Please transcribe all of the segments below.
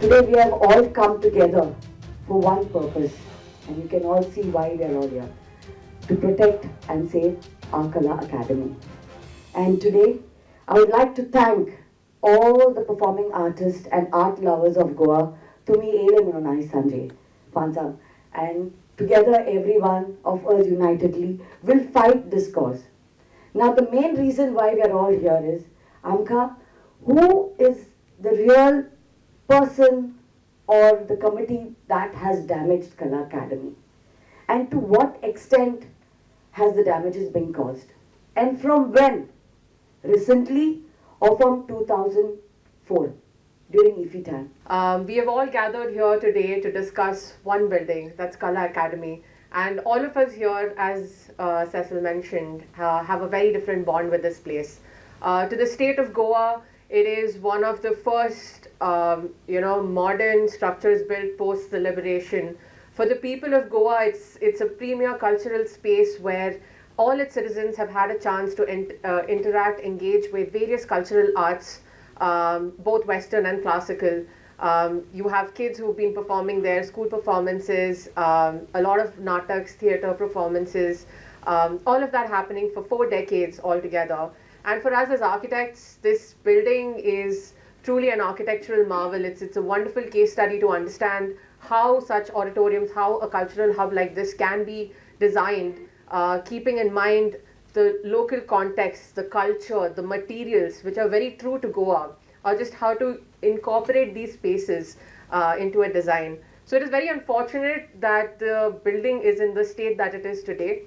Today we have all come together for one purpose, and you can all see why we are all here: to protect and save our Kala Academy. And today, I would like to thank all the performing artists and art lovers of Goa. तुमी येयले म्हणून आयज सांजे 5 सांक. And together, every one of us unitedly will fight this cause. Now, the main reason why we are all here is, आमकां, who is the real person or the committee that has damaged Kala Academy? And to what extent has the damages been caused? And from when? Recently or from 2004 during IFFI time? We have all gathered here today to discuss one building, that's Kala Academy. And all of us here, as Cecil mentioned, have a very different bond with this place. To the state of Goa, it is one of the first, modern structures built post the liberation. For the people of Goa, it's a premier cultural space where all its citizens have had a chance to interact, engage with various cultural arts, both Western and classical. You have kids who've been performing there, school performances, a lot of nataks, theatre performances, all of that happening for 4 decades altogether. And for us as architects, this building is truly an architectural marvel. It's a wonderful case study to understand how such auditoriums, how a cultural hub like this can be designed, keeping in mind the local context, the culture, the materials, which are very true to Goa, or just how to incorporate these spaces into a design. So it is very unfortunate that the building is in the state that it is today.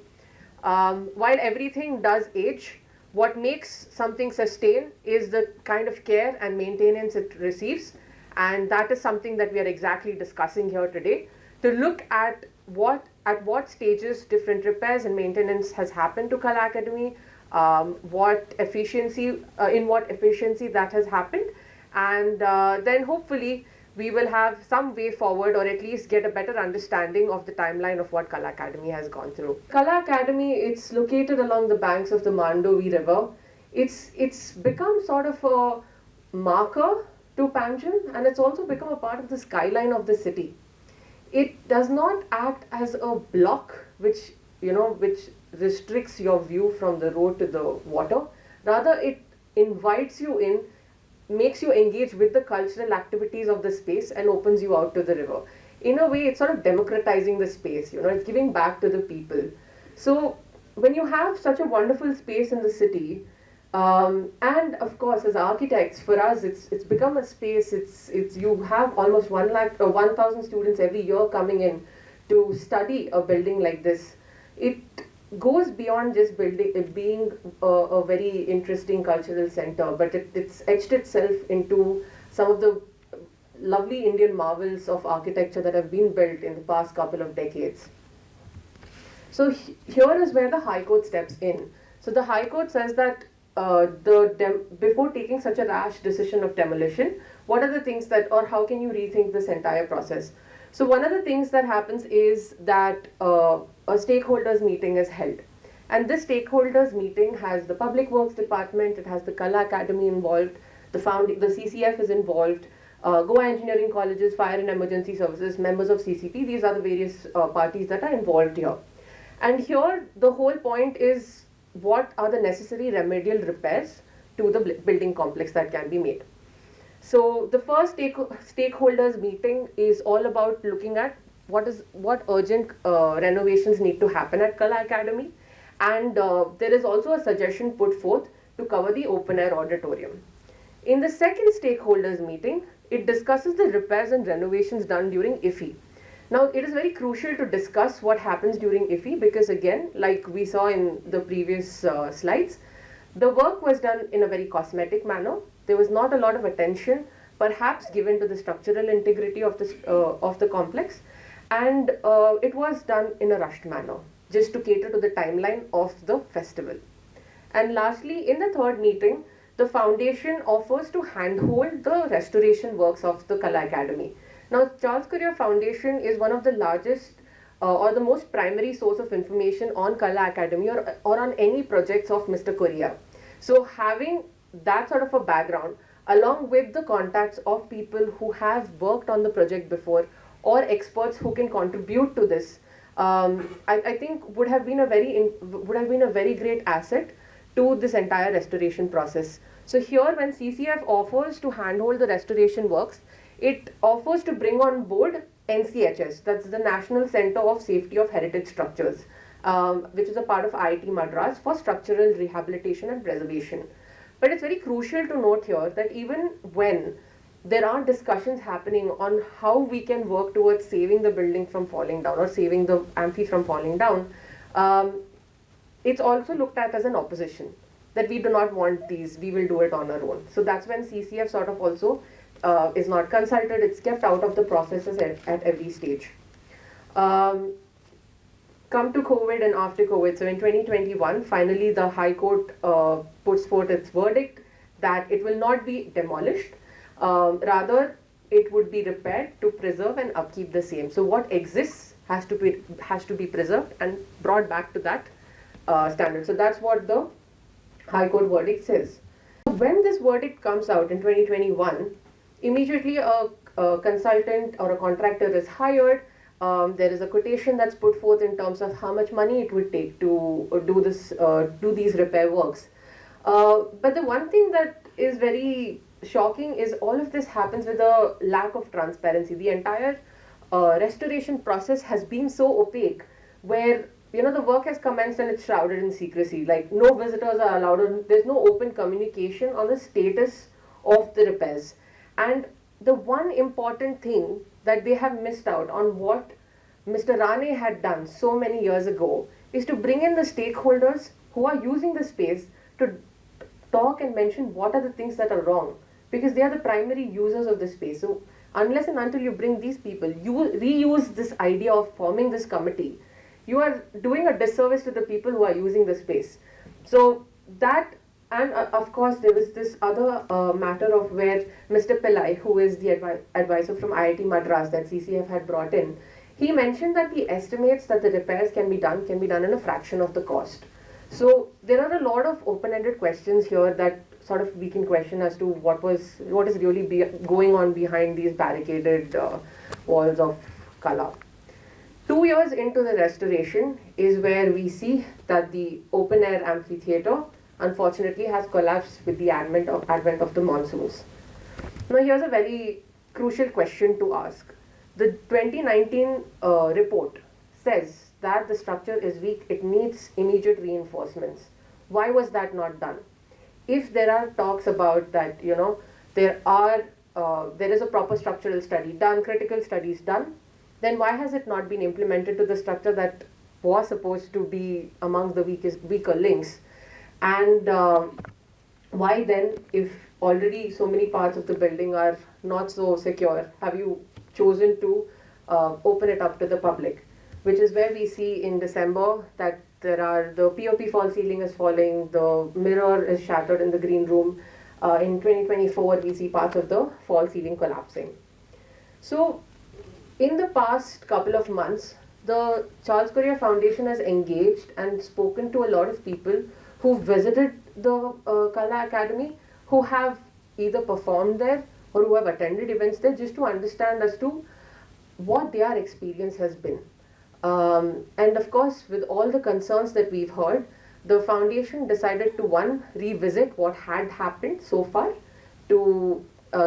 While everything does age, what makes something sustain is the kind of care and maintenance it receives. And that is something that we are exactly discussing here today, to look at what stages different repairs and maintenance has happened to Kala Academy, what efficiency in what efficiency that has happened, and then hopefully we will have some way forward, or at least get a better understanding of the timeline of what Kala Academy has gone through. Kala Academy, it's located along the banks of the Mandovi River. It's become sort of a marker to Panjim, and it's also become a part of the skyline of the city. It does not act as a block which restricts your view from the road to the water. Rather, it invites you in, makes you engage with the cultural activities of the space, and opens you out to the river. In a way, it's sort of democratizing the space, it's giving back to the people. So when you have such a wonderful space in the city, and of course, as architects, for us, it's become a space. It's you have almost 1 lakh, 1,000 students every year coming in to study a building like this. It goes beyond just building, being a very interesting cultural center, but it's etched itself into some of the lovely Indian marvels of architecture that have been built in the past couple of decades. So here is where the High Court steps in. So the High Court says that before taking such a rash decision of demolition, what are the things that, or how can you rethink this entire process? So one of the things that happens is that a stakeholders meeting is held. And this stakeholders meeting has the Public Works Department, it has the Kala Academy involved, the CCF is involved, Goa Engineering Colleges, Fire and Emergency Services, members of CCP. These are the various parties that are involved here. And here the whole point is, what are the necessary remedial repairs to the building complex that can be made? So the first stakeholders meeting is all about looking at what urgent renovations need to happen at Kala Academy, and there is also a suggestion put forth to cover the open air auditorium. In the second stakeholders meeting, it discusses the repairs and renovations done during IFFI. Now, it is very crucial to discuss what happens during IFFI because, again, like we saw in the previous slides, the work was done in a very cosmetic manner. There was not a lot of attention perhaps given to the structural integrity of the complex, and it was done in a rushed manner just to cater to the timeline of the festival. And lastly, in the third meeting, the foundation offers to handhold the restoration works of the Kala Academy. Now, Charles Correa Foundation is one of the largest or the most primary source of information on Kala Academy or on any projects of Mr. Correa. So having that sort of a background, along with the contacts of people who have worked on the project before or experts who can contribute to this, I think would have been a very great asset to this entire restoration process. So here, when CCF offers to handhold the restoration works, it offers to bring on board NCHS, that's the National Center of Safety of Heritage Structures, which is a part of IIT Madras for structural rehabilitation and preservation. But it's very crucial to note here that even when there are discussions happening on how we can work towards saving the building from falling down or saving the amphi from falling down, it's also looked at as an opposition, that we do not want these, we will do it on our own. So that's when CCF sort of also is not consulted, it's kept out of the processes at every stage. Come to COVID and after COVID, so in 2021, finally the High Court puts forth its verdict that it will not be demolished, rather it would be repaired to preserve and upkeep the same. So what exists has to be preserved and brought back to that standard. So that's what the High Court verdict says. When this verdict comes out in 2021, immediately a consultant or a contractor is hired. There is a quotation that's put forth in terms of how much money it would take to do this, do these repair works. But the one thing that is very shocking is all of this happens with a lack of transparency. The entire restoration process has been so opaque, where the work has commenced and it's shrouded in secrecy. Like, no visitors are allowed, or there's no open communication on the status of the repairs. And the one important thing that they have missed out on what Mr. Rane had done so many years ago is to bring in the stakeholders who are using the space to talk and mention what are the things that are wrong, because they are the primary users of the space. So unless and until you bring these people, you reuse this idea of forming this committee, you are doing a disservice to the people who are using the space. So that, and of course there was this other matter of where Mr. Pillai, who is the advisor from IIT Madras that CCF had brought in, he mentioned that the estimates that the repairs can be done in a fraction of the cost. So there are a lot of open-ended questions here that sort of we can question as to what is really going on behind these barricaded walls of Kala. 2 years into the restoration is where we see that the open-air amphitheater unfortunately has collapsed with the advent of the monsoons. Now here's a very crucial question to ask. The 2019 report says that the structure is weak, it needs immediate reinforcements. Why was that not done? If there are talks about that, there is a proper structural study done, critical studies done, then why has it not been implemented to the structure that was supposed to be among the weaker links? And why then, if already so many parts of the building are not so secure, have you chosen to open it up to the public? Which is where we see in December that there are the POP fall ceiling is falling, the mirror is shattered in the green room. In 2024, we see parts of the fall ceiling collapsing. So in the past couple of months, the Charles Correa Foundation has engaged and spoken to a lot of people who visited the Kala Academy, who have either performed there or who have attended events there, just to understand as to what their experience has been. And of course, with all the concerns that we've heard, the foundation decided to, one, revisit what had happened so far to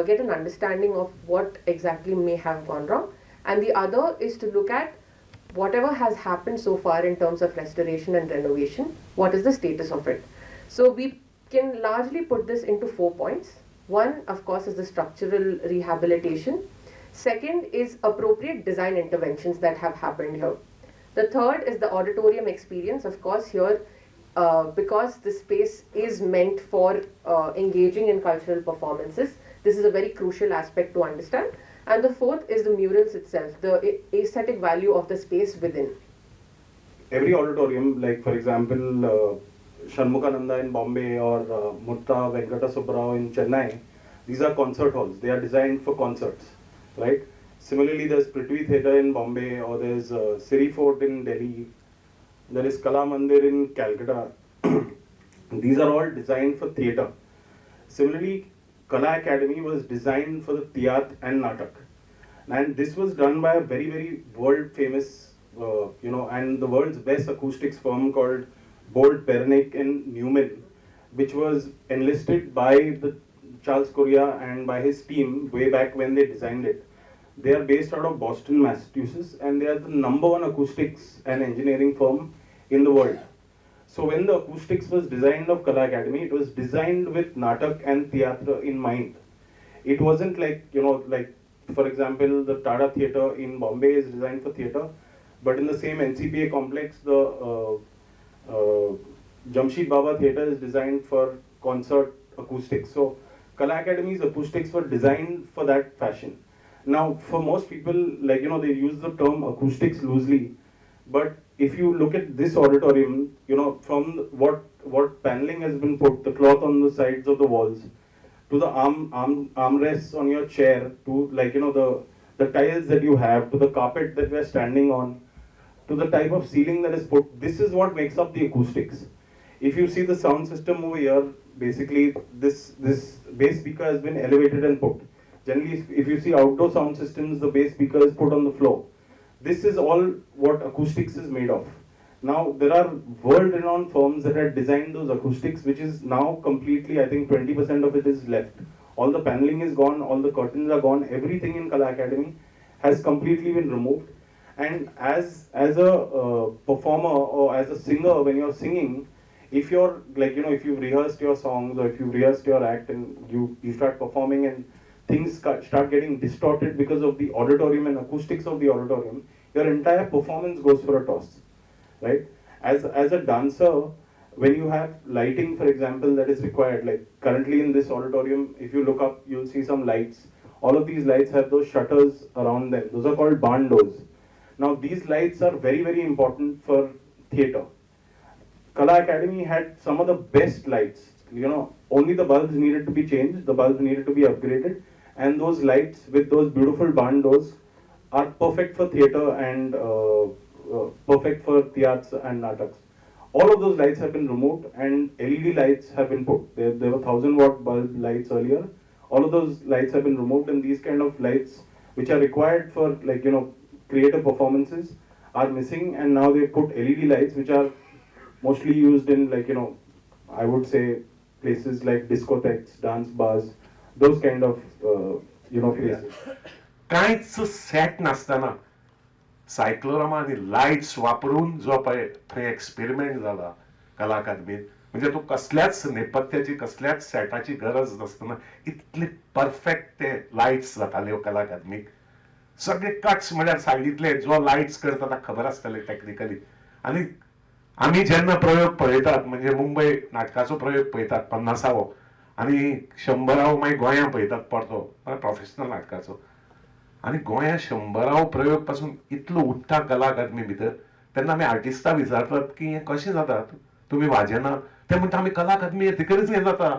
get an understanding of what exactly may have gone wrong. And the other is to look at whatever has happened so far in terms of restoration and renovation, what is the status of it? So we can largely put this into 4 points. One, of course, is the structural rehabilitation. Second is appropriate design interventions that have happened here. The third is the auditorium experience. Of course, here, because the space is meant for engaging in cultural performances, this is a very crucial aspect to understand. And the fourth is the murals itself, the aesthetic value of the space within. Every auditorium, like for example, Shanmukhananda in Bombay or Mutta Venkata Subbarao in Chennai, these are concert halls. They are designed for concerts, right? Similarly, there's Prithvi Theatre in Bombay, or there's Siri Fort in Delhi, there is Kala Mandir in Calcutta. These are all designed for theatre. Similarly, Kala Academy was designed for the Tiatr and Natak. And this was done by a very, very world famous, and the world's best acoustics firm called Bolt, Beranek and Newman, which was enlisted by the Charles Correa and by his team way back when they designed it. They are based out of Boston, Massachusetts, and they are the #1 acoustics and engineering firm in the world. So when the acoustics was designed of Kala Academy, it was designed with Natak and Tiatr in mind. It wasn't like, like for example, the Tata Theatre in Bombay is designed for theatre, but in the same NCPA complex, the Jamshid Baba Theatre is designed for concert acoustics. So Kala Academy's acoustics were designed for that fashion. Now, for most people, they use the term acoustics loosely, but if you look at this auditorium, from what paneling has been put, the cloth on the sides of the walls, to the armrests on your chair, to the tiles that you have, to the carpet that we are standing on, to the type of ceiling that is put, this is what makes up the acoustics. If you see the sound system over here, basically this bass speaker has been elevated and put. Generally, if you see outdoor sound systems, the bass speaker is put on the floor. This is all what acoustics is made of. Now, there are world-renowned firms that had designed those acoustics, which is now completely, I think 20% of it is left. All the paneling is gone, all the curtains are gone, everything in Kala Academy has completely been removed. And as a performer or as a singer, when you're singing, if you're if you've rehearsed your songs or if you've rehearsed your act and you start performing and things start getting distorted because of the auditorium and acoustics of the auditorium, your entire performance goes for a toss, right? As a dancer, when you have lighting, for example, that is required, like currently in this auditorium, if you look up, you'll see some lights. All of these lights have those shutters around them. Those are called barn doors. Now, these lights are very, very important for theatre. Kala Academy had some of the best lights. Only the bulbs needed to be changed, the bulbs needed to be upgraded, and those lights with those beautiful barn doors are perfect for theatre and perfect for theatres and nataks. All of those lights have been removed and LED lights have been put. There were 1000-watt bulb lights earlier. All of those lights have been removed, and these kind of lights which are required for creative performances are missing, and now they put LED lights which are mostly used in I would say places like discotheques, dance bars, those kind of places. कांयच set नासतना सायक्लोरामा आनी lights वापरून जो पळय थंय experiment जाला कला अकादमीत, म्हणजे तूं कसल्याच नेपथ्याची कसल्याच सेटाची गरज नासतना इतले परफेक्ट ते लायट्स जाताल्यो कला अकादमीक. सगळे कट्स म्हळ्यार सायडींतले जो लायट्स करता ताका खबर आसताले टॅक्निकली. आनी आमी जेन्ना प्रयोग पळयतात, म्हणजे मुंबय नाटकाचो प्रयोग पळयतात 50वो आनी 100वो मागीर गोंया पळयतात परतो प्रोफेशनल नाटकाचो, आनी गोंया 100वो प्रयोग पासून इतलो उठ्ठा कला अकादमी भितर, तेन्ना आमी आर्टिस्टां विचारतात की हें कशें जाता, तुमी वाजेनात? ते म्हणटा आमी कला अकादमी येतकच हें जाता.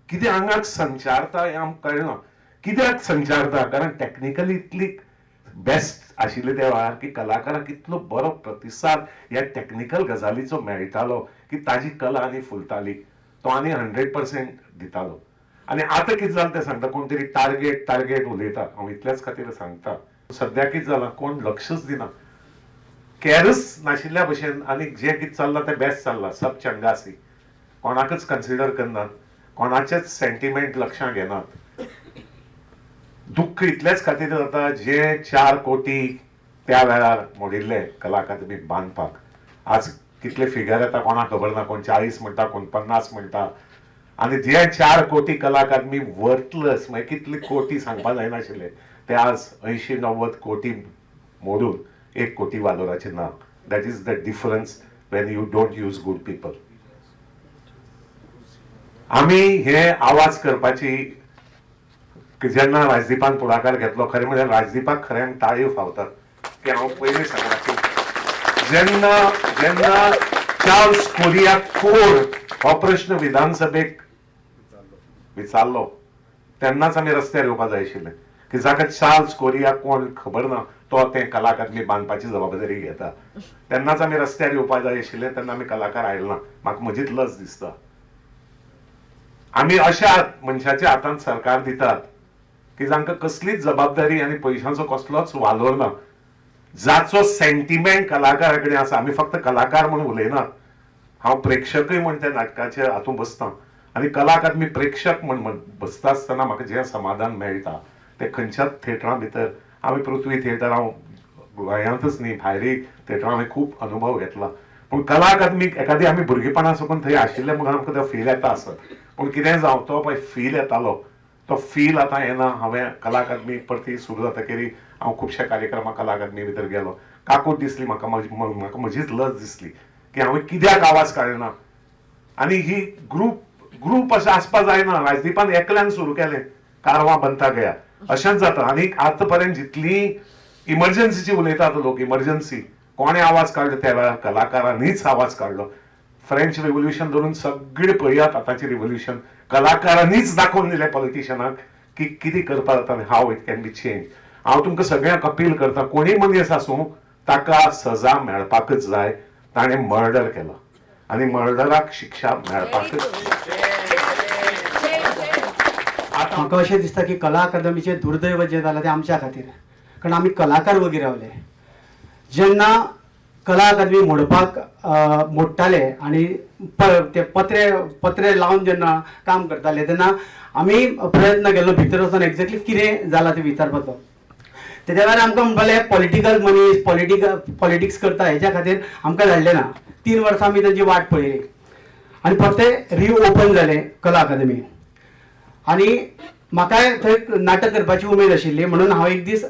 कितें आंगाक संचारता हें आमकां कळना. कित्याक संचारता? कारण टॅक्निकली इतली बेस्ट आशिल्ले त्या वेळार की कलाकारांक इतलो बरो प्रतिसाद ह्या टॅक्निकल गजालीचो मेळटालो की ताजी कला आनी फुलताली, तो आनी 100% दितालो. आनी आतां कितें जालें तें सांगता, कोण तरी टार्गेट टार्गेट उलयता, हांव इतल्याच खातीर सांगता. सद्या कितें जालां, कोण लक्षच दिना, कॅरच नाशिल्ल्या भशेन, आनी जें कितें चल्लां तें बेस्ट चल्लां, सब चंगासी, कोणाकच कन्सिडर करनात, कोणाचेच सेंटिमेंट लक्षां घेनात. दुःख इतलेच खातीर जाता, जे 4 कोटी त्या वेळार मोडिल्ले कला अकादमी बांदपाक, आज कितले फिगर येता कोणाक खबर ना, कोण 40 म्हणटा, कोण 50 म्हणटा, आनी जे 4 कोटी कला अकादमी वर्थलस, मागीर कितले कोटी सांगपा जायनाशिल्ले, ते आज 80-90 कोटी मोडून 1 कोटी वालोराचे ना. That is the difference when you don't use good people. आमी हे आवाज करपाची जेन्ना राजदीपान फुडाकार घेतलो, खरें म्हळ्यार राजदीपाक खऱ्यान ताळयो फावतात की हांव पयलीं सांगलां, जेन्ना जेन्ना चार्ल्स कोरिया कोण हो प्रश्न विधानसभेक विचारलो तेन्नाच आमी रस्त्यार येवपा जाय आशिल्लें की जाका चार्ल्स कोरिया कोण खबर ना तो तें कला अकादमी बांदपाची जबाबदारी घेता. तेन्नाच आमी रस्त्यार येवपा जाय आशिल्लें, तेन्ना आमी कलाकार आयले ना. म्हाका म्हजीच लज दिसता. आमी अशा मनशाच्या हातांत सरकार दितात की जांकां कसलीच जबाबदारी आनी पयशांचो कसलोच वालोर ना, जाचो सेंटिमेंट कलाकारा कडेन आसा. आमी फक्त कलाकार म्हूण उलयनात, हांव प्रेक्षकूय म्हण त्या नाटकाचे हातूंत बसता आनी कला अकादमी प्रेक्षक म्हण बसता आसतना म्हाका जें समाधान मेळटा तें खंयच्याच थिएटरा भितर. आमी पृथ्वी थिएटर, हांव गोंयांतच न्ही भायरूय थिएटरां हांवें खूब अनुभव घेतला, पूण कला अकादमीक एखादी आमी भुरगेपणा साकून थंय आशिल्ले म्हणून आमकां तो फील येता आसत, पूण कितेंय जावं तो पळय फील येतालो, तो फील आतां येना. हांवें कला अकादमी परती सुरू जातकीर हांव खुबश्या कार्यक्रमाक कला अकादमी भितर गेलो, काकूट दिसली म्हाका, म्हाका म्हजीच लज दिसली की हांवें कित्याक आवाज काडना. आनी ही ग्रूप अशें आसपा जायना. राजदीपान एकल्यान सुरू केलें, कारवां बनता गया, अशेंच जाता. आनी आतां पर्यंत जितली इमर्जन्सीची उलयतात लोक, इमर्जन्सी कोणें आवाज काडलो त्या वेळार कलाकारांनीच आवाज काडलो. फ्रेंच रिव्होल्युशन धरून सगळे पळयात आतांचें रिव्होल्युशन कलाकारांनीच दाखोवन दिलें पॉलिटिशनाक की कितें करपाक जाता आनी how it can be change. हांव तुमकां सगळ्यांक अपील करता, कोणीय मनीस आसूं ताका सजा मेळपाकच जाय. ताणें मर्डर केला आनी मर्डराक शिक्षा मेळपाकच. म्हाका अशें दिसता की कला अकादमीचें दुर्दैव जें जालां तें आमच्या खातीर, कारण आमी कलाकार वगीर रावले. जेन्ना कला अकादमी मोडपाक मोडटाले आनी ते पत्रे लावन जेन्ना काम करताले तेन्ना आमी प्रयत्न केलो भितर वचून एक्झॅक्टली कितें जालां तें विचारपाचो. तेज्या वेळार आमकां म्हणपाले पॉलिटिकल मनीस पॉलिटिक्स करता, हेज्या खातीर आमकां धाडलें ना. 3 वर्सां आमी तांची वाट पळयली आनी परतें रिओपन जालें कला अकादमी. आनी म्हाकाय थंय नाटक करपाची उमेद आशिल्ली म्हणून हांव एक दीस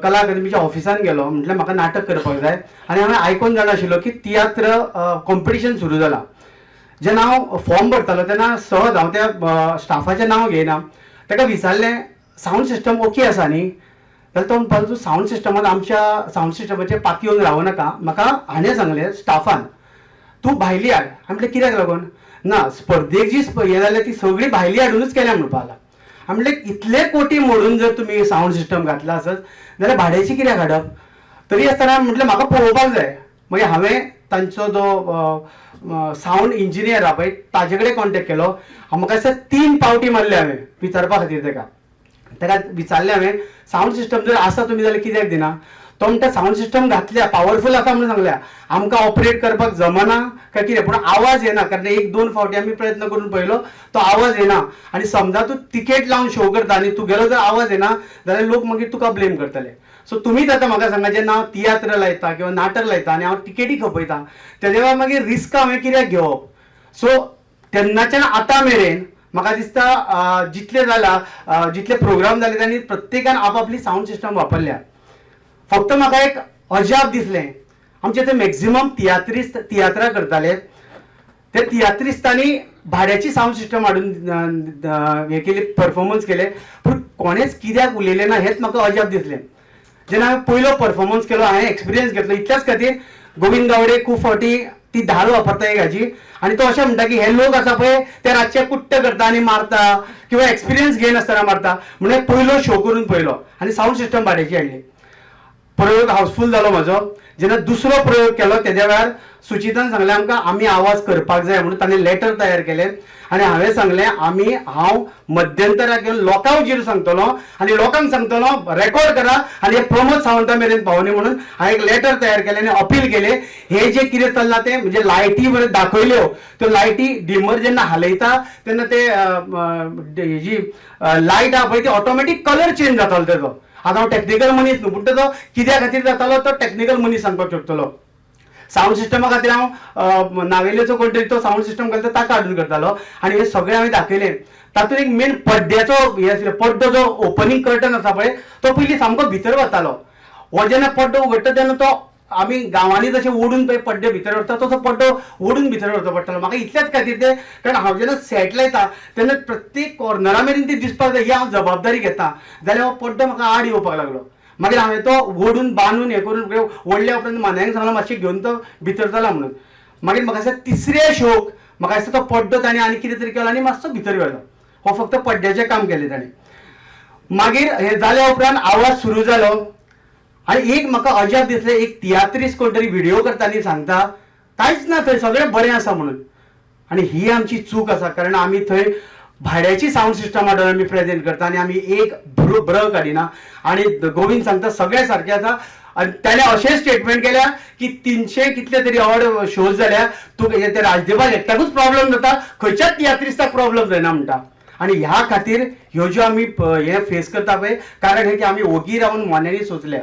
कला अकादमीच्या ऑफिसान गेलो, म्हटल्यार म्हाका नाटक करपाक जाय. आनी हांवें आयकून जाणा आशिल्लो की तियात्र कॉम्पिटिशन सुरू जालां. जेन्ना हांव फॉर्म भरतालो तेन्ना सहज हांव त्या स्टाफाचें नांव घेयना, ताका विचारलें सावंड सिस्टम ओके आसा न्ही? जाल्यार तो म्हणपाक तूं सावंड सिस्टमान आमच्या सावंड सिस्टमाचेर पातयेवन रावं नाका. म्हाका हाणें सांगलें स्टाफान, तूं भायली हाड. हांवें म्हटलें कित्याक लागून? ना स्पर्धेक जी हें जालें ती सगळी भायली हाडुनूच केल्या म्हणपाक लागला. हांवें म्हटलें इतले कोटी मोडून जर तुमी सावंड सिस्टम घातला आसत जाल्यार भाड्याची कित्याक हाडप? तरी आसतना म्हटलें म्हाका पळोवपाक जाय. मागीर हांवें तांचो जो सावंड इंजिनियर आहा पळय ताजे कडेन कॉन्टेक्ट केलो. म्हाका दिसता 3 पावटी मारले हांवें विचारपा खातीर. ताका विचारलें हांवें सावंड सिस्टम जर आसा तुमी जाल्यार कित्याक दिना? तो म्हणटा सावंड सिस्टम घातल्या, पावरफूल आसा म्हणून सांगल्या, आमकां ऑपरेट करपाक जमना काय कितें, पूण आवाज येना, कारण 1-2 फावटी आमी प्रयत्न करून पळयलो तो आवाज येना. आनी समजा तूं तिकेट लावन शो करता आनी तुगेलो जर आवाज येना जाल्यार लोक मागीर तुका ब्लेम करतले. सो तुमीच आतां म्हाका सांगा, जेन्ना हांव तियात्र लायता किंवा नाटक लायता आनी हांव तिकेटी खपयता तेज्या वेळार मागीर रिस्क हांवें कित्याक घेवप? सो तेन्नाच्यान आतां मेरेन म्हाका दिसता जितले जाला जितले प्रोग्राम जाले तांणी प्रत्येकान आपापली सावंड सिस्टम वापरल्या. फक्त म्हाका एक अजाप दिसलें, आमचे ते मॅक्झिमम तियात्रिस्त तियात्रां करताले, ते तियात्रिस्तांनी भाड्याची सावंड सिस्टम हाडून हे केली, परफॉर्मन्स केले, पूण कोणेच कित्याक उलयलें ना हेंच म्हाका अजाप दिसलें. जेन्ना हांवें पयलो परफॉर्मन्स केलो हांवें एक्सपिरियन्स घेतलो, इतल्याच खातीर गोविंद गावडे खूब फावटी ती धाल वापरता एक हाजी, आनी तो अशें म्हणटा की हे लोक आसा पळय ते रातचे कुट्ट करता आनी मारता किंवा एक्सपिरियन्स घेयनासतना मारता. म्हणून पयलो शो करून पळयलो आनी सावंड सिस्टम भाड्याची हाडली. प्रयोग हाऊसफूल जालो म्हजो. जेन्ना दुसरो प्रयोग केलो तेज्या वेळार सुचितान सांगलें आमकां आमी आवाज करपाक जाय म्हणून ताणें लेटर तयार केलें आनी हांवें सांगलें आमी हांव मध्यंतराक येवन लोकां हुजीर सांगतलो आनी लोकांक सांगतलो रेकॉर्ड करा आनी हे प्रमोद सावंता मेरेन पावोनी म्हणून हांवें एक लेटर तयार केलें आनी अपील केलें. हे जें कितें चल्लां तें म्हणजे लायटी बरें दाखयल्यो, त्यो लायटी डिमर जेन्ना हालयता तेन्ना ते हेजी लायट आहा पळय ती ऑटोमॅटीक कलर चेंज जातालो तेजो. आतां हांव टॅक्निकल मनीस न्हू, पूण तेजो कित्या खातीर जातालो तो टॅक्निकल मनीस सांगपाक शकतलो. सावंड सिस्टमा खातीर हांव नावेलेचो कोण तरी तो सावंड सिस्टम घालता ताका हाडून करतालो आनी हें सगळें हांवें दाखयलें. तातूंत एक मेन पड्ड्याचो हें आशिल्लें, पड्डो जो ओपनींग कर्टन आसा पळय तो पयलीं सामको भितर वतालो. हो जेन्ना पड्डो उगडटा तेन्ना तो आमी गांवांनी जशें ओडून पळय पड्डे भितर व्हरता तसो पड्डो ओडून भितर व्हरचो पडटालो. म्हाका इतल्याच खातीर तें, कारण हांव जेन्ना सेट लायता तेन्ना प्रत्येक कॉर्नरा मेरेन ती दिसपाक जाय ही हांव जबाबदारी घेता. जाल्यार हो पड्डो म्हाका आड येवपाक लागलो. मागीर हांवें तो ओडून बांदून हें करून ओडल्या उपरांत मानायांक सांगलो मातशें घेवन तो भितर चला म्हणून. मागीर म्हाका दिसता तिसऱ्या शोक म्हाका दिसता तो पड्डो ताणें आनी कितें तरी केलो आनी मातसो भितर व्हेलो. हो फक्त पड्ड्याचें काम केलें ताणें. मागीर हें जाल्या उपरांत आवाज सुरू जालो आनी एक म्हाका अजाप दिसलें, एक तियात्रीस कोण तरी व्हिडियो करता आनी सांगता कांयच ना थंय सगळें बरें आसा म्हणून. आनी ही आमची चूक आसा, कारण आमी थंय भाड्याची सावंड सिस्टम हाडून आमी प्रेजेंट करता आनी आमी एक ब्र काडिना. आनी गोविंद सांगता सगळें सारकें आसा, आनी ताणें अशें स्टेटमेंट केल्या की 300 कितले तरी ऑड शोज जाल्या, तूं ते राजदीपाक एकट्याकूच प्रॉब्लम जाता, खंयच्याच तियात्रिस्ताक प्रॉब्लम जायना म्हणटा. आनी ह्या खातीर ह्यो ज्यो आमी हे फेस करता पळय, कारण हें की आमी ओगी रावन मोन्यांनी सोंसल्या.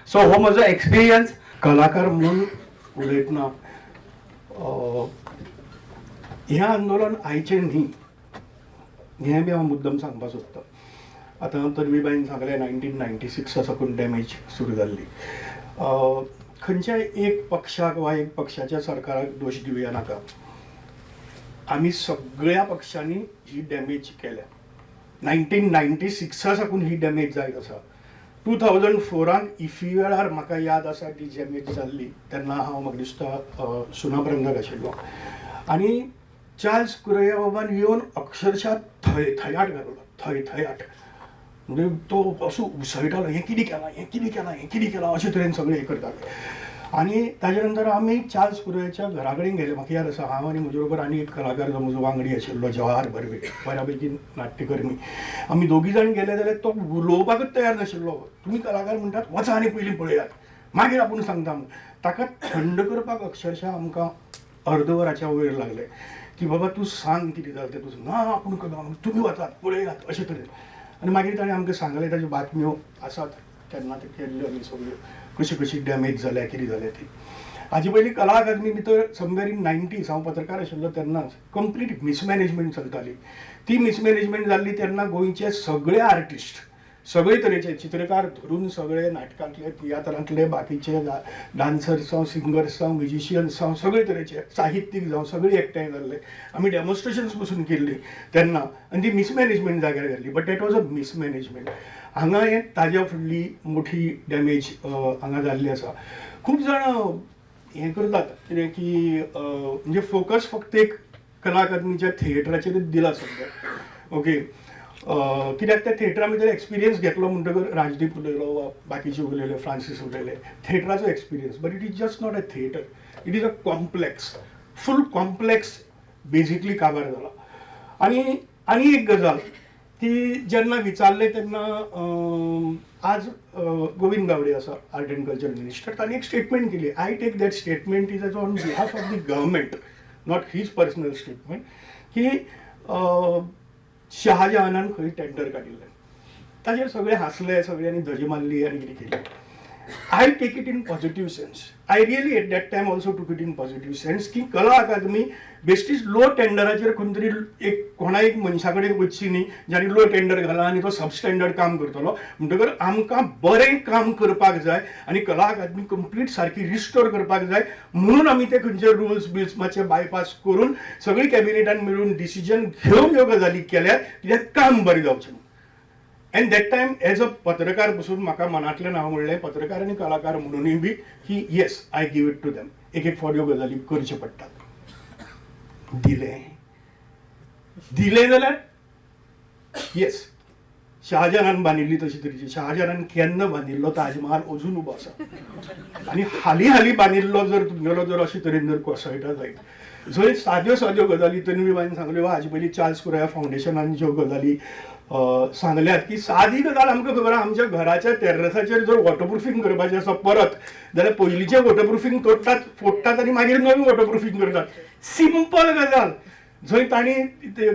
सो हो म्हजो एक्सपिरियन्स. कलाकार म्हणून उलयतना हें आंदोलन आयचें न्ही, हें बी हांव मुद्दम सांगपाक सोदतां. आतां तन्वीबायन सांगलें 1996 साकून डॅमेज सुरू जाल्ली. खंयच्याय एक पक्षाक वा एक पक्षाच्या सरकाराक दोश दिवया नाका, आमी सगळ्या पक्षांनी ही डॅमेज केल्या. 1996 साकून ही डॅमेज जायत आसा. 2004 इफी वेळार म्हाका याद आसा ती डॅमेज जाल्ली, तेन्ना हांव म्हाका दिसता सुनापरान्ताक आशिल्लो आनी चार्ल्स कुरैया बाबान येवन अक्षरशा थयथयाट घालो, थयथयाट. म्हणजे तो असो उसळटालो, हें कितें केलां, हें कितें केलां, हें कितें केलां, अशे तरेन सगळें हें करताले. आनी ताजे नंतर आमी चार्ल्स कुरैयाच्या घरा कडेन गेले. म्हाका याद आसा, हांव आनी म्हजे बरोबर आनी एक कलाकार जो म्हजो वांगडी आशिल्लो जवाहर बर्वे, बऱ्यापैकी नाट्यकर्मी, आमी दोगी जाण गेले जाल्यार तो उलोवपाकूच तयार नाशिल्लो. तुमी कलाकार म्हणटात, वचा आनी पयलीं पळयात, मागीर आपूण सांगता. ताका थंड करपाक अक्षरशा आमकां अर्द वराच्या वयर लागलें की बाबा तूं सांग कितें जालें तें, तूं ना आपूण करना, तुमी वचात पळयात, अशे तरेन. आनी मागीर ताणें आमकां सांगलें, ताज्यो बातम्यो आसात तेन्ना त्यो केल्ल्यो आमी सगळ्यो, कशी कशी डॅमेज जाल्या, कितें जाल्या ती. हाजे पयलीं कला अकादमी भितर समवेर इन 90s हांव पत्रकार आशिल्लो तेन्नाच कंप्लीट मिसमॅनेजमेंट चलताली. ती मिसमॅनेजमेंट जाल्ली तेन्ना गोंयचे सगळे आर्टिस्ट, सगळे तरेचे चित्रकार धरून सगळे नाटकांतले, तियात्रांतले, बाकीचे डान्सर्स जावं, सिंगर्स जावं, म्युजिशियन्स जावं, सगळे तरेचे साहित्यीक जावं, सगळे एकठांय जाल्ले. आमी डेमॉन्स्ट्रेशन्स पसून केल्ली तेन्ना आनी ती मिसमॅनेजमेंट जाग्यार घाल्ली. But that was a mismanagement. हांगा हें ताज्या फुडली मोठी डॅमेज हांगा जाल्ली आसा. खूब जाण हें करतात कितें की म्हणजे फोकस फक्त एक कला अकादमीच्या थिएटराचेरूच दिला सगळें, ओके. कित्याक त्या थिएटरा भितर एक्सपिरियन्स घेतलो म्हणटकर राजदीप उलयलो वा बाकीचे उलयले, फ्रांसीस उलयले, थिएटराचो experience. But it is just not a theatre, it is a complex, full complex basically काबार जाला. आनी आनी एक गजाल की जेन्ना विचारलें तेन्ना आज गोविंद गावडे आसा आर्ट एंड कल्चर मिनिस्टर, तांणी एक स्टेटमेंट केली. I take that statement is as on behalf of the government, not his personal statement, की शहाजहानान खंय टेंडर काडिल्लें. ताजेर सगळे हांसले, सगळ्यांनी धजी मारली आनी कितें केलें. I take it in positive sense. I really at that time also took it in positive sense की कला अकादमी बेश्टीच लो टेंडराचेर खंय तरी एक कोणा एक मनशा कडेन वचची न्ही ज्याणी लो टेंडर घाला आनी तो सबस्टँडर्ड काम करतलो. म्हणटकर आमकां बरें काम करपाक जाय आनी कला अकादमी कंप्लीट सारकी रिस्टोर करपाक जाय, म्हणून आमी ते खंयचे रुल्स बिल्स मातशे बायपास करून सगळी कॅबिनेटान मेळून डिसिजन घेवन ह्यो गजाली केल्यात, कित्याक काम बरें जावचें. And that time as a पत्रकार पसून म्हाका मनांतल्यान हांव म्हणलें, पत्रकार आनी कलाकार म्हणूनय बी की yes, I give it to them. एक एक फावट ह्यो गजाली करच्यो पडटात. दिलें दिलें जाल्यार येस, शहाजहानान बांदिल्ली तशी तरेची. शहाजहानान केन्ना बांदिल्लो ताजमहाल अजून उबो आसा, आनी हालीं हालीं बांदिल्लो जर तुमगेलो जर अशे तरेन जर कोसळटा जायत, जंय साद्यो साद्यो गजाली तन्वीबायन सांगल्यो, हाजे पयलीं चार्ल्स कुरैया फावंडेशनान ज्यो गजाली सांगल्यात की सादी गजाल आमकां खबर आहा, आमच्या घराच्या टेर्रसाचेर जर वॉटरप्रुफींग करपाचें आसा परत जाल्यार पयलींचें वॉटरप्रुफींग तोडटात, फोडटात आनी मागीर नवीं वॉटरप्रुफींग करतात. सिंपल गजाल. जंय तांणी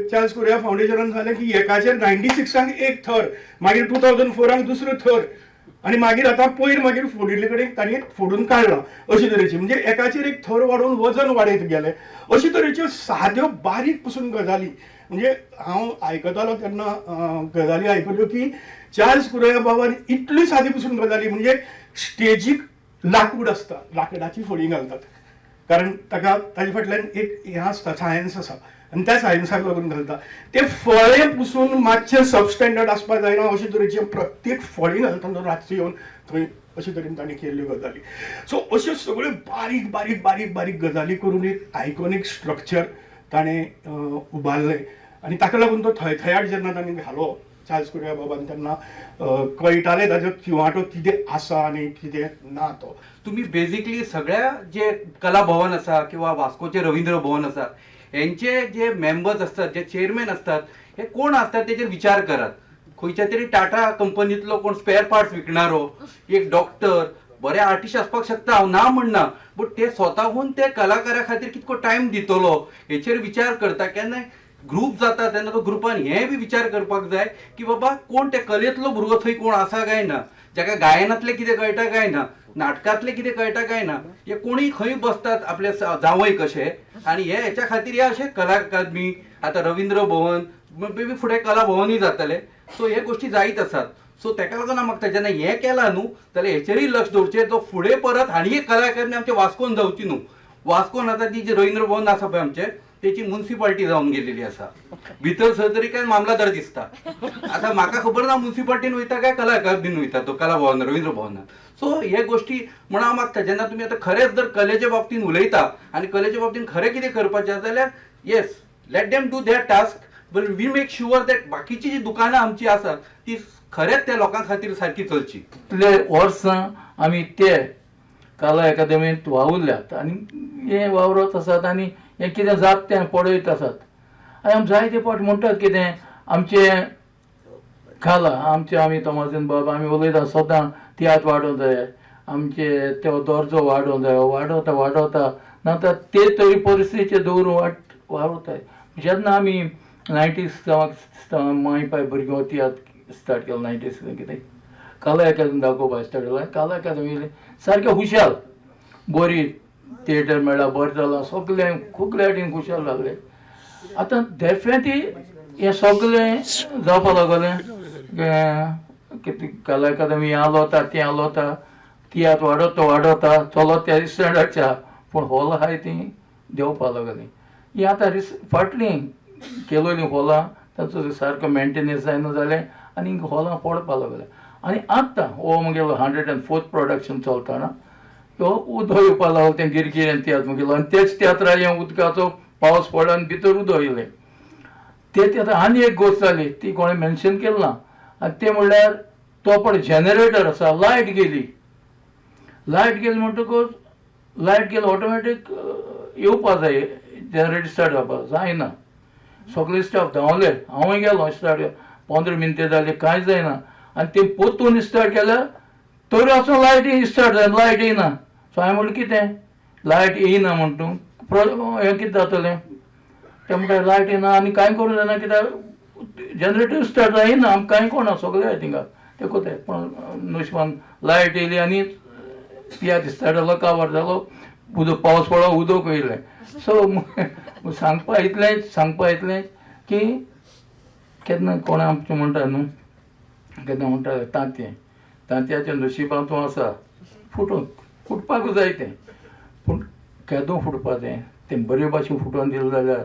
चार्ल्स कुरैया फावंडेशनान सांगलें की एकाचेर 96 एक थर, मागीर 2004 दुसरो थर, आनी मागीर आतां पयर मागीर फोडिल्ले कडेन तांणी फोडून काडला, अशे तरेची. म्हणजे एकाचेर एक थर वाडोवन वजन वाडयत गेले, अशे तरेच्यो साद्यो बारीक पसून गजाली. म्हणजे हांव आयकतालो तेन्ना गजाली आयकल्यो की चार्ल्स कुरैया बाबान इतली सादी पसून गजाली, म्हणजे स्टेजीक लाकूड आसता, लाकडाची फळी घालतात, कारण ताका ताजे फाटल्यान एक हें आसता, सायन्स आसा, आनी त्या सायन्साक लागून घालता. ते फळे पसून मातशें सबस्टँडर्ड आसपाक जायना अशे तरेचे प्रत्येक फळी घालतना रातचे येवन थंय अशे तरेन तांणी केल्ल्यो गजाली. सो अश्यो सगळ्यो बारीक बारीक बारीक बारीक गजाली करून एक आयकॉनीक स्ट्रक्चर ताणें उबारलें, आनी ताका लागून तो थयथयाट जेन्ना तांणी घालो चार्ल्स कुरैया बाबान, तेन्ना कळटालें ताजो किंवाटो कितें आसा आनी कितें ना तो. तुम्ही बेसिकली सगळ्या जे कला भवन आसा किंवा वास्कोचे रवींद्र भवन आसा, हेंचे जे मेंबर्स आसतात, जे चेअरमॅन आसतात, हे कोण आसतात तेचेर विचार करात. खंयच्या तरी टाटा कंपनीतलो कोण स्पेअर पार्ट्स विकणारो एक डॉक्टर, बरे आर्टिस्ट आसपाक शकता, हांव ना म्हणना, बट ते स्वताहून ते कलाकारा खातीर कितको टायम दितलो हेचेर विचार करता. केन्नाय ग्रूप जाता तेन्ना तो ग्रुपान हें बी विचार करपाक जाय की बाबा कोण ते कलेंतलो भुरगो थंय कोण आसा काय ना, जाका गायनांतलें कितें कळटा काय ना, नाटकांतलें कितें कळटा काय ना, हे कोणूय खंय बसतात आपले जावंय कशे. आनी हे हेच्या खातीर हे अशे कला अकादमी, आतां रविंद्र भवन, मे बी फुडें कला भवनूय जातलें. सो हे गोश्टी जायत आसात. सो तेका लागून हांव मागता, जेन्ना हें केलां न्हू जाल्यार हेचेरूय लक्ष दवरचें. जो फुडें परत आनी एक कला अकादमी आमच्या वास्कोन जावची न्हू. वास्कोन आतां ती जी रवींद्र भवन आसा पळय आमचें, तेची मुन्सिपाल्टी जावन गेलेली आसा. भितर सर तरी काय मामलादार दिसता. आतां म्हाका खबर ना मुन्सिपाल्टीन वयता काय कला अकादमीन वयता तो, कला भवन, रवींद्र भवनान. सो हे गोश्टी म्हणून हांव मागता, जेन्ना तुमी आतां खरेंच जर कलेच्या बाबतीन उलयता आनी कलेच्या बाबतीन खरें कितें करपाचें आसा जाल्यार yes, let them do their task, but we make sure that बाकीची जी दुकानां आमची आसात ती खरेंच त्या लोकां खातीर सारकी चलची. इतले वर्सां आमी ते कला अकादमींत वावुरल्यात आनी हे वावरत आसात आनी हें कितें जाता तें पळयत आसात. आनी आमी जायते फावट म्हणटात कितें आमचें कला, आमचे आमी तोमाजीन बाब आमी उलयता सदां, तियात्र वाडोवंक जाय, आमचे तो दर्जो वाडोवंक जाय, वाडोवता वाडोवता ना तर ते तरी परिस्थितीचेर दवरून वावुरताय. जेन्ना आमी 96 माय पाय भुरग्यां तियात्र स्टार्ट केलो, 96 कितें कला अकादमी दाखोवपाक स्टार्ट केलो. कला अकादमी सारकें हुशाल, बरी थिएटर मेळ्ळा, बरें जालां सगळें, खुबले वाटेन खुशाल जाल्लें. आतां डेफिनेटली हें सगळें जावपा लागलें. कितें कला अकादमी आलोता तें आलोता, तियात्र वाडोवता वाडोवता चलत त्या स्टँडर्डच्या, पूण हॉल आहाय ती देंवपा लागली. ही आतां फाटलीं केलोलीं हॉलां ताचो सारको मेंटेनन्स जायना जालें आनी हॉलां पडपा लागलें. आनी आतां हो म्हगेलो 104th production चलतना तो उदक येवपा लागलो, तें गिरगिरें तियात्र म्हगेलो. आनी तेच तियात्रार हें उदकाचो पावस पडलो आनी भितर उदक येयलें. ते तियात्र आनी एक गोश्ट जाली ती कोणें मेन्शन केली ना, आनी तें म्हणल्यार तो पळय जनरेटर आसा, लायट गेली. लायट गेली म्हणटकूच लायट गेली ऑटोमॅटीक येवपा जाय, जनरेटर स्टार्ट जावपा जायना. सगळे स्टाफ धांवले, हांवूय गेलो स्टार्ट, 15 मिनटां जाली कांय जायना. आनी ते पोत्तून स्टार्ट केल्यार तरी आसून लायट स्टार्ट जायना, लायट येयना. सो हांवें म्हणलें कितें लायट येयना म्हण तूं हें कितें जातलें? ते म्हणटा लायट येयना आनी कांय करूं जायना, कित्याक जनरेटर स्टार्ट जायना, आमकां कांय कोणा सगळे आहाय थिंगा ते कोताय. पूण नशिबान लायट येयली आनी तियात्र स्टार्ट जालो, काबार जालो, उदक पावस पडलो, उदक येयलें. सो सांगपा इतलेंच, सांगपा इतलेंच की केन्ना कोण आमचें म्हणटा न्हू, केन्ना म्हणटा तांतयें, तांतयाच्या नशिबान तूं आसा, फुटूंक फुटपाकूच जाय तें, पूण केदो फुटपा तें, तें बरे भाशेन फुटोवन दिलें जाल्यार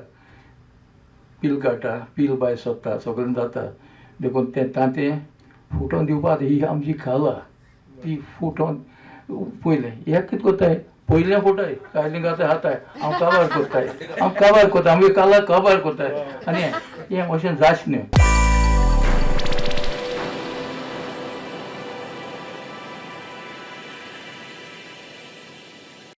पील काडटा, पील भायर सोदता, सगळें जाता. देखून तें तांतें फुटोवन दिवपाक ही आमची कला, ती फुटोवन पयलें हें कितें कोत्ताय, पयलें फुटाय कायलीं गाताय हाताय हांव काबार कोत्ताय, हांव काबार कोत्ता, आमगे कला काबार कोत्ताय. आनी हें अशें जायच न्हू.